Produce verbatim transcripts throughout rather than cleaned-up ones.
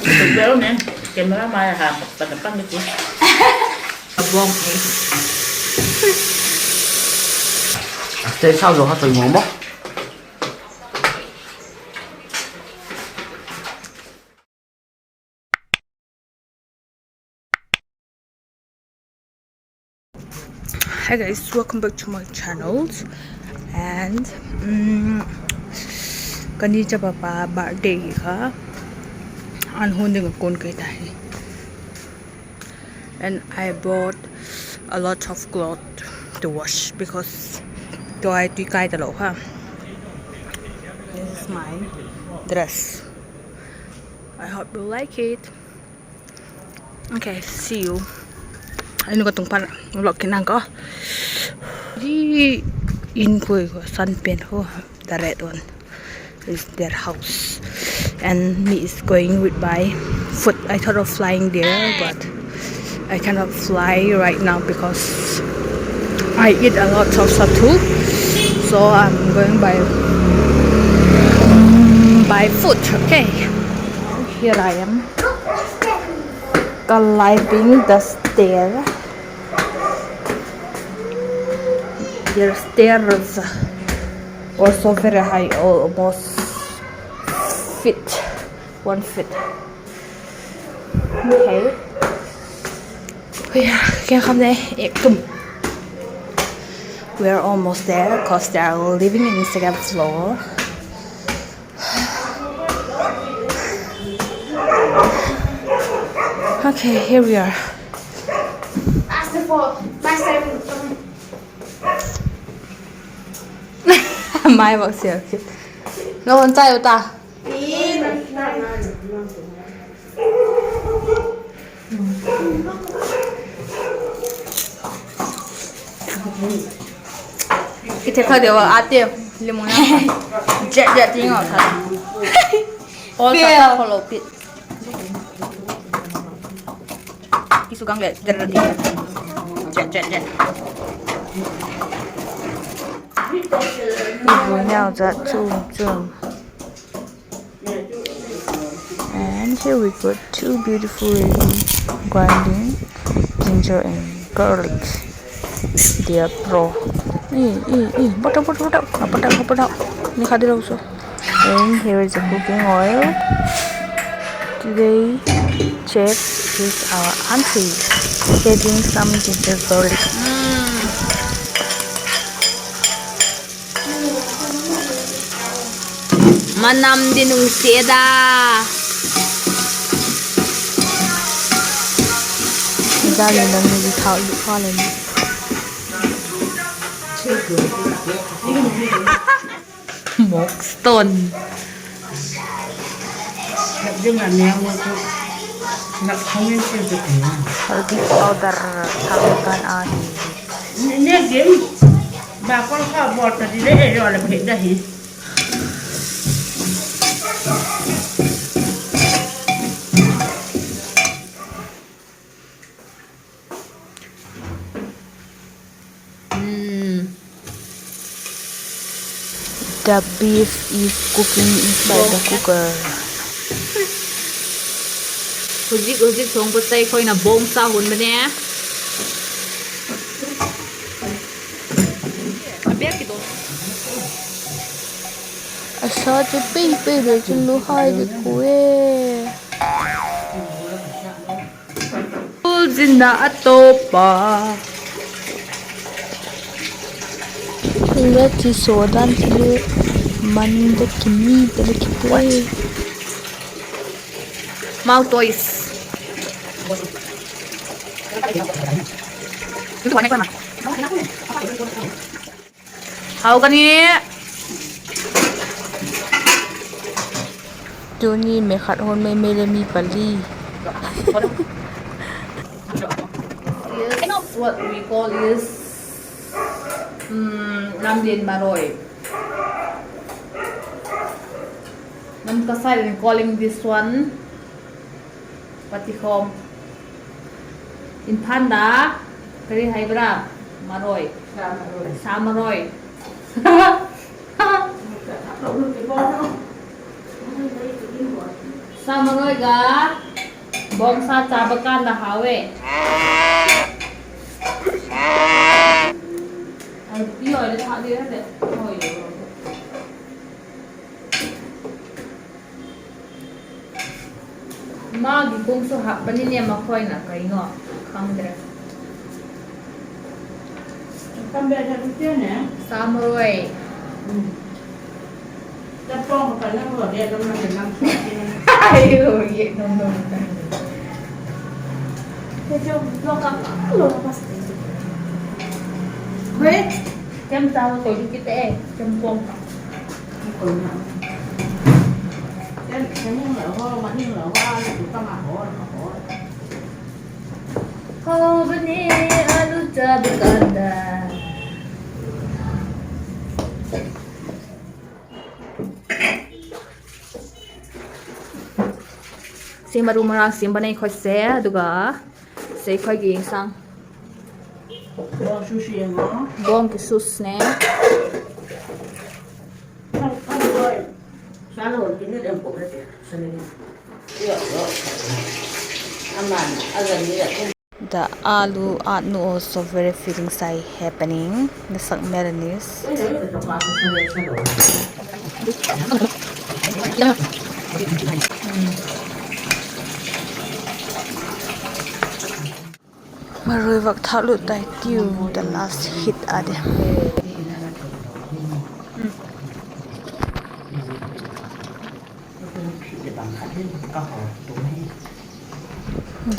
Tuk bel ne, camera mai ha, pan pan ni ti. A bawng e. A stay sau zo ha toi mo mo. Hi guys, welcome back to my channels. And, um, ka ni chapa pa birthday kha an hun ding a kun kai ta hi. And I bought a lot of cloth to wash because tuai tui kai ta lo kha. This is my dress. I hope you like it. Okay, see you. Ai nu ka tung pan vlog ki nang ko. Di in koi ko san pen ko. The red one is their house. And me is going with my foot. I thought of flying there, but I cannot fly right now because I eat a lot of satay. So I'm going by, mm, by foot. Okay. Here I am. Climbing the stair. Their stairs also very high, almost feet, one feet. Okay. We are, kya kam de, ek tum. We are almost there 'cause they are living in the second floor. Okay, here we are. Ask the four. Master. Mai bak sia. No, on tai uta. Ki thek kha deu a, ate, limong na kha. Jet, jet, ting a kha. All sa ta kholo pit. Ki su gang le, jet, jet, ting. Jet, jet, jet. Ki bu nau za chum chum. And here we got two beautiful ladies grinding ginger and garlic. They are pro. Eh, eh, eh, bottom, bottom, bottom. Bottom, bottom. Ni kha di lo so. And here is the cooking oil. Today, chef is our auntie. Adding some ginger garlic. Mm. Manam din u se da. Dali nang ni thau lu kha le ni. Mok stone. Haldi powder thang kan ahi. Ne gim. Ba kol kha bol ta di le e lo le phe da hi. Hmm. The beef is cooking inside the cooker. Huzik, huzik song pa tai khoi na bawng sa hun ba ne. A sa chu pei pei le chu lu hai di ku e. Ul zin na a to pa. Le chi so dan chi le man de ki mi de le ki play. Mau toys. Hau ka ni. Tuni me khat hon mei mei le mi pali. Yes, what we call is, mm, lamlin maroi. Lamka side in calling this one. Patikhom. In phanda, kari hai bra, maroi. Sa maroi. Sa maroi. Sa maroi ga bawngsa cha bakan da hau e. Magi kung su hap pani ne ma khoi na kai no. Khang dre. Khang dre sa tu tia ne. Sa maroi. Hmm. Chempong ka nam lo de nam na nam. Ai lo ye nom nom. Te jo lo ka lo ka pas. Hoi. Kem ta ko ju ki te. Chempong ka. Sim aru marang sim banai khoi se, aduga sei khoi ging sang. Bawng kisus ne. The aloo aat nu also very feeling sai happening. The sak Melanese. Marui vak thak lut tai tiu, the last hit a de.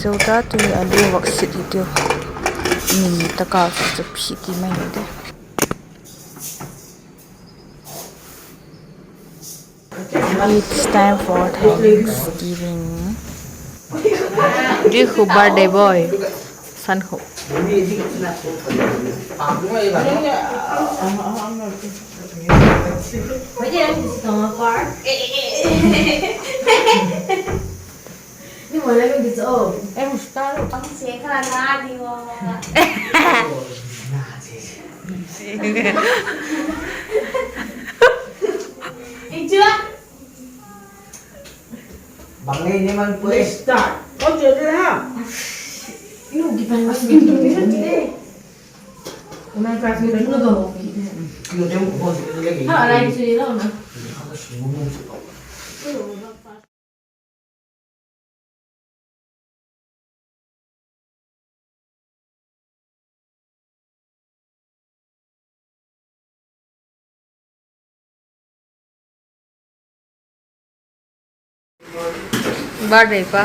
Zoda tuni a lu vak sit hi tiu. Min taka chu phi ti mai ni de. It's time for Thanksgiving. Di khu birthday boy. San khu. Ni mo le mi di cho. Em, star. Ang se kha na di mo. Ing chua. Bang ni ni man pui. Star. Ko chua de ha. Yu ki pan ni. Yu ki pan ni. Una ka si na go. Yu de ko si le. Ha, lai si lo na. Birthday pa.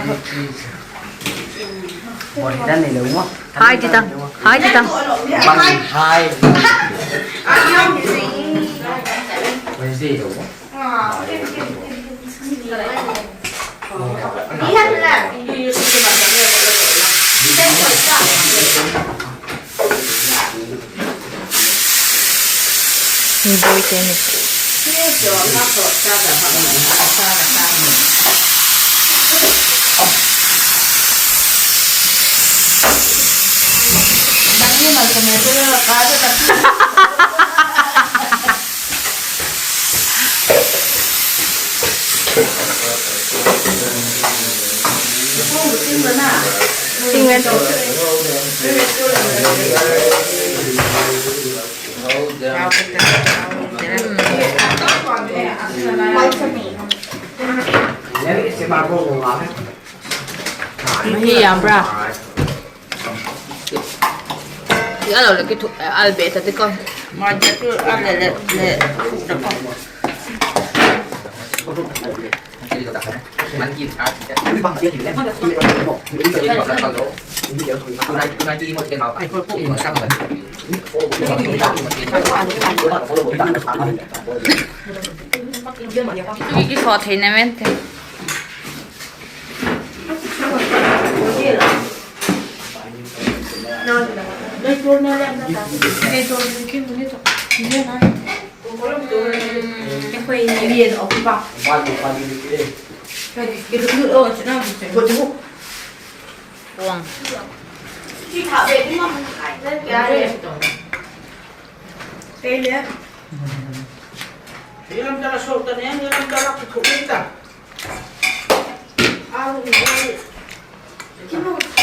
Hai ti tang, hai ti tang. Bang hai. Wednesday lo. Mi boi te ni. Mahi yam bra. Ti a lo le ki thu, eh, al be ta ti ko. Ma ja tu al le le le. Ki, ki so thei na men te.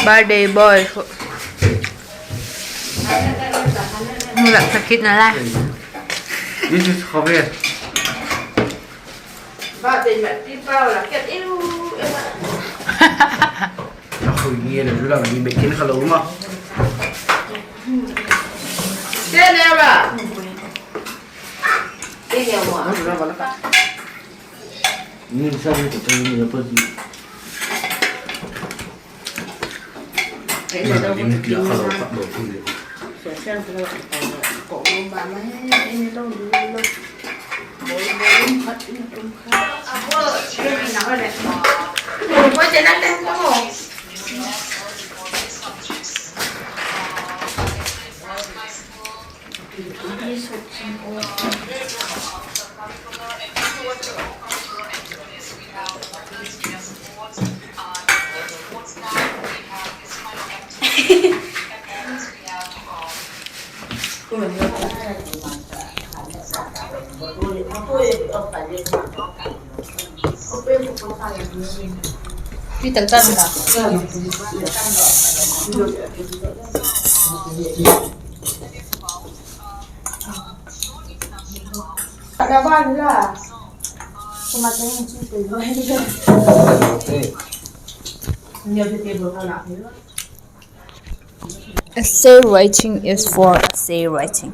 Birthday boy. Mu la sakit na la. This is Javier. Birthday ma pi pau la ket iu. A khoi ni le ju la ni me kin kha lo ma. Te ne ba. Te ne ba. Ni sa ni ko ni la pa di. Essay writing is for essay writing.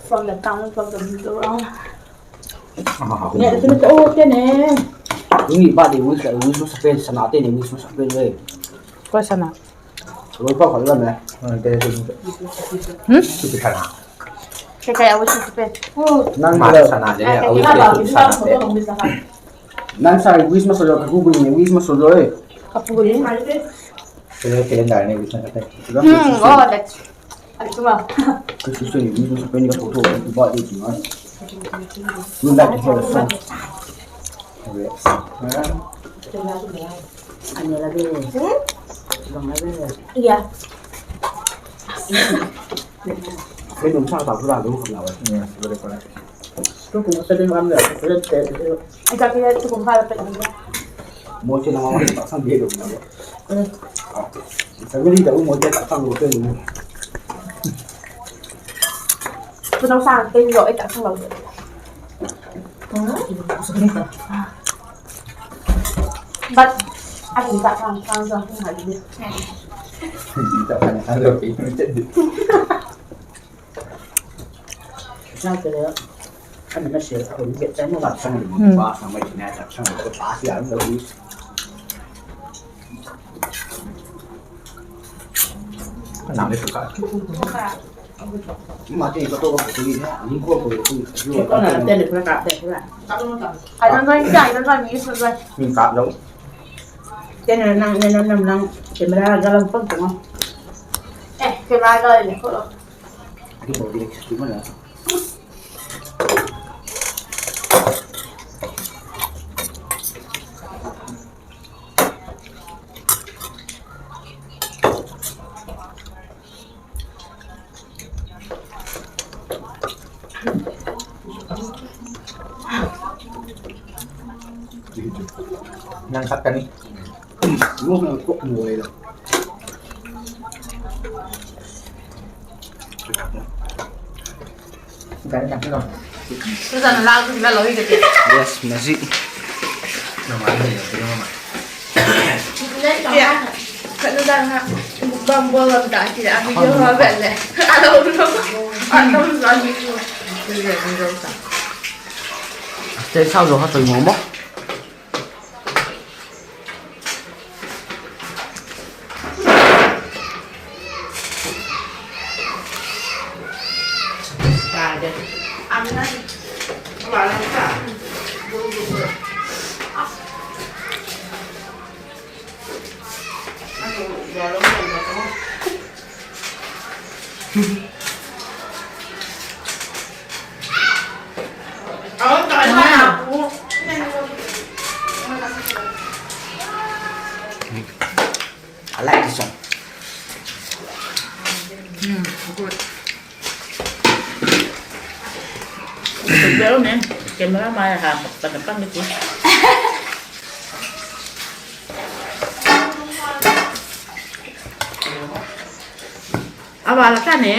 From the town, from the middle. Nge, tu ni ka u te ne. Ni ba de wish la, wish masa pen, sana te ne wish masa pen le. Ko sana. Loi pa khat la ne. Te tu. Hmm? Tu pi khana. Ke ka ya wish masa pen. Nang ma la sana de, a wish te tu sana te. Nang sa wish masa lo ka Google ne wish masa lo e. Ka Google. Calendar ne wish masa te. Hmm, oh, that's Ai, tu ma. Ka sister ni, ni sa pen ni ka photo, ka ba di tu ma. You like to hear a song. Ani la de. Hmm? Bang la de. Ya. Pen nung sa ta pura lu kham la wa. Yeah, very correct. Tu kum sa ding am le, tu le te. Ai, ka ki tu kum pha la pe. Mo che na ma ta sang de lo na. Family da u mo che ta sang lo te ni. Ku nang sang te lo e ta sang lo. But a ti ta sang sang sang sang ha ni. Ta sang ha lo ki. Sa te le. Ani na share a hun ke chai mo la sang ni. Ba sang mai na ta sang lo pa si a lo. Nang le tu ka. Ma te ka to ko tu ni, ni ko ko tu. Ko na te le ka te la. Ai, nang nang, ai, nang nang, mi su la. Ni ka lo. Te na nang, nang, nang, nang, camera ga lam pang ko. Eh, camera ga le ko lo. Ani ko di ki ma la. Nang kat kani. Lu na ko mo la. Yes, magic. Te sao zo ha toi mo mo. I like this one. Good. Bel ne, camera mai ha, pan pan ni ku. A va la ta ne.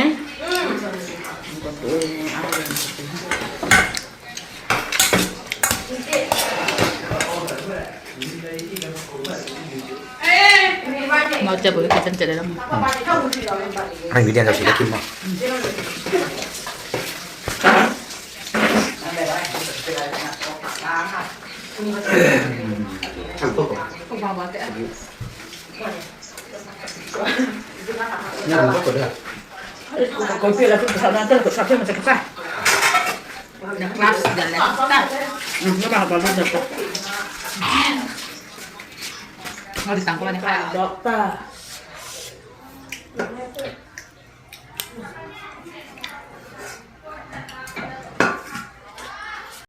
Mau te bul kitchen te le lam. Ang video lo si le kim ma.